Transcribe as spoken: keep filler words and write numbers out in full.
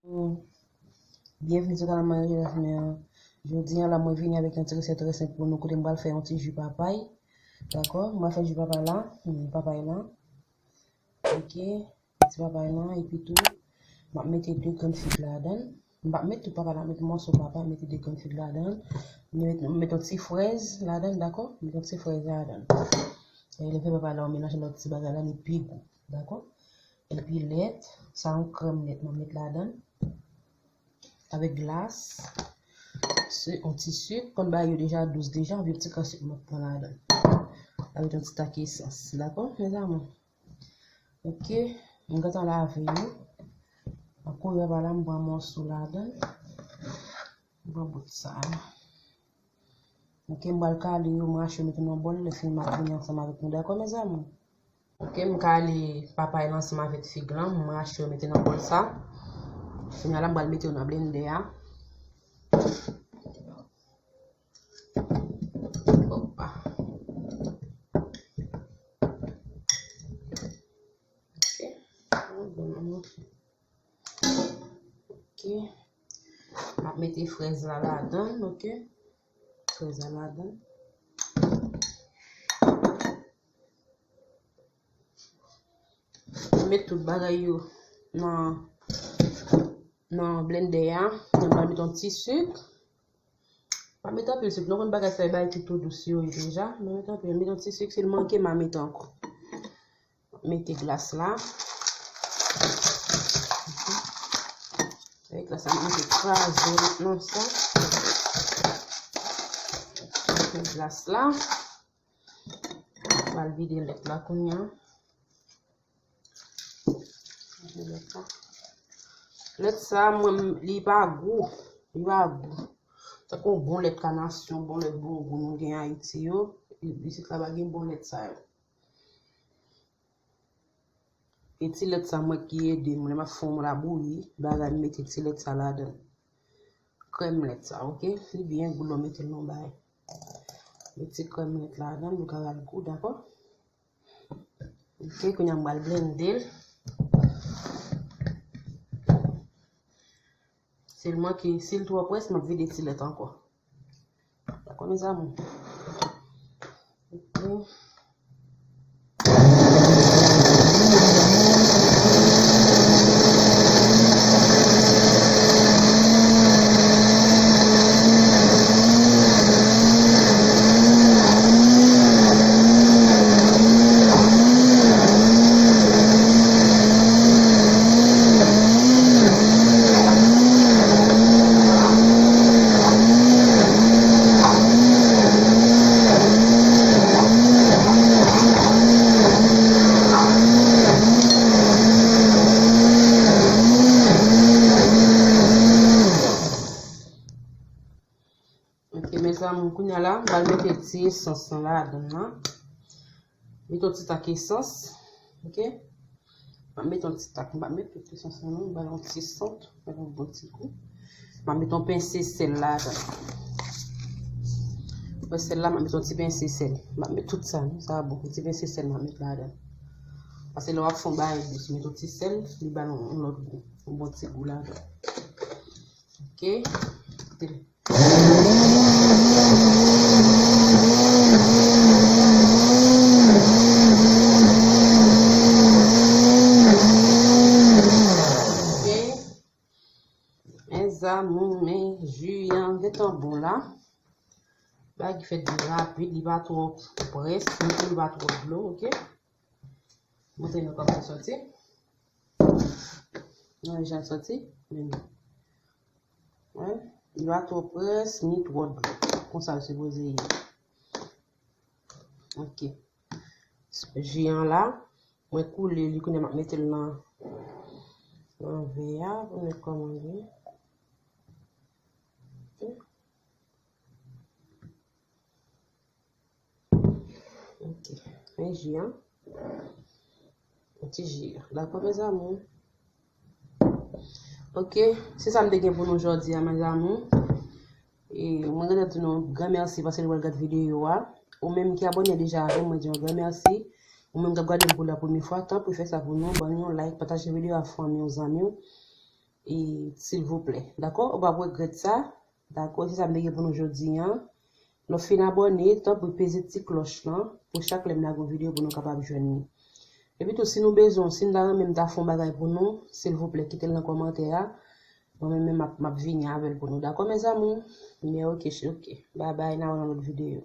Byenveni sou kanal Marie Jasmine. Jodi a la, mwen vini avèk yon ti resèt trè senp pou nou, kote m pral fè yon ti ji papay. Dakò? M pral fè ji papay la, hmm, papay la. Ok. Ti papay la, epi tou, m ap mete de grenn fig ladan l. M p ap met tout papay la, m met mòso papay, mete de grenn fig ladan l. M met, m met yon ti frèz ladan l, dakò? M met yon ti frèz ladan l. E lè fè papay la, w melanje lòt ti bagay la, li pi gou, dakò? Epi lèt, sa yon krèm lèt m ap met ladan l. Avèk glas, se yon ti sik, konn bagay yo deja dous deja, yon ti kran sik m ap pran ladan l. Avèk yon ti tak esans, dakò, mezanmi? Ok, m gentan lave yo. An koulye pa la, m pran mòso ladan l. M pran bout sa a. Ok, m pral kale yo, m rache yo mete nan bòl, lè fini m ap vini ansanm avèk nou, dakò, mezanmi? Ok, m kale papay la ansanm avèk fig lan, m rache yo mete nan bòl sa. Kounye a la, m pral mete yo nan blendè a. Opa. Ok. Ok. M ap mete frèz la ladan l, ok. Frèz la ladan l. M met tout bagay yo nan, nan blendè a. M pral met yon ti sik. Pa met anpil sik, nou konn bagay sa yo bagay ki tou dous yo ye deja. M pa met anpil, m met yon ti sik, si l manke, m a mete ankò. Mete glas la. Avèk glas la, m mete kraze nan sa. Mete glas la. M pral vide lèt la kounye a. Vide lèt la. Lèt sa, mwen, li pa gou. Li pa gou. Tankou bon lèt kanasyon, bon lèt bon gou nou gen Ayiti yo. Isit la pa gen bon lèt sa yo. E ti lèt sa mwen ki ede m, lè m ap fè yon labouyi, bagay m mete ti lèt sa ladan. Krèm lèt sa, ok? Li byen gou lè w mete l nan bagay. Met ti krèm lèt ladan, pou l ka ba l gou, dakò? Ok, kounye a m pral blende l. Sèlman ke si l twò près, m ap vide ti lèt ankò. Dakò, mezanmi? Ok. Ok, mezanmi, kounye a la, m pral mete ti esans lan ladan l la. Mete yon ti tak esans, ok? M ap mete yon ti tak, m pa met tout esans lan non, m ba l yon ti sant, m ba l yon bon ti gou. M ap mete yon pense sèl ladan. Pense sèl la, m ap mete yon ti pense sèl. M pa met tout sa non, sa bon, yon ti pense sèl m ap met ladan. Paske lè w ap fè yon bagay dous, mete yon ti sèl, li ba l yon, yon lòt gou, yon bon ti gou ladan. Ok. Ok. Mezanmi, men ji an gentan bon la. Bagay ki fèt byen rapid, li pa twò près, ni li pa twò dlo, ok? Montre nou kòman l sòti. Nou wè jan l sòti. Men, wè, li pa twò près, ni twò dlo. Konsa l sipoze ye. Ok. Ji an la, mwen koule li, kounye a m ap mete l nan, nan vè a, pou nou wè kòman l ye. Ok. Ok. Men ji an. Yon ti ji. Dakò, mezanmi? Ok, se sa m te gen pou nou jodi a, mezanmi. E mwen gentan di nou gran mèsi paske nou pral gade videyo a. Ou menm ki abòne deja avè m, mwen di yon gran mèsi. Ou menm k ap gade m pou la premye fwa, tanpri fè sa pou nou, ban yon like, pataje videyo a fanmi w, zanmi w. e silvouplè. Dakò? Ou p ap regrèt sa. Dakò? Se sa m te gen pou nou jodi a. Lè w fin abòne, tanpri peze ti klòch lan pou chak lè m lage yon videyo pou nou kapab jwenn li. Epi tou, si nou bezwen, si n ta renmen m ta fè yon bagay pou nou, silvouplè, kite l nan kòmantè a. Mwen menm, m ap, m ap vini avè l pou nou. Dakò, mes amours? Men ok, ok. Bye bye, n a wè nan lòt videyo.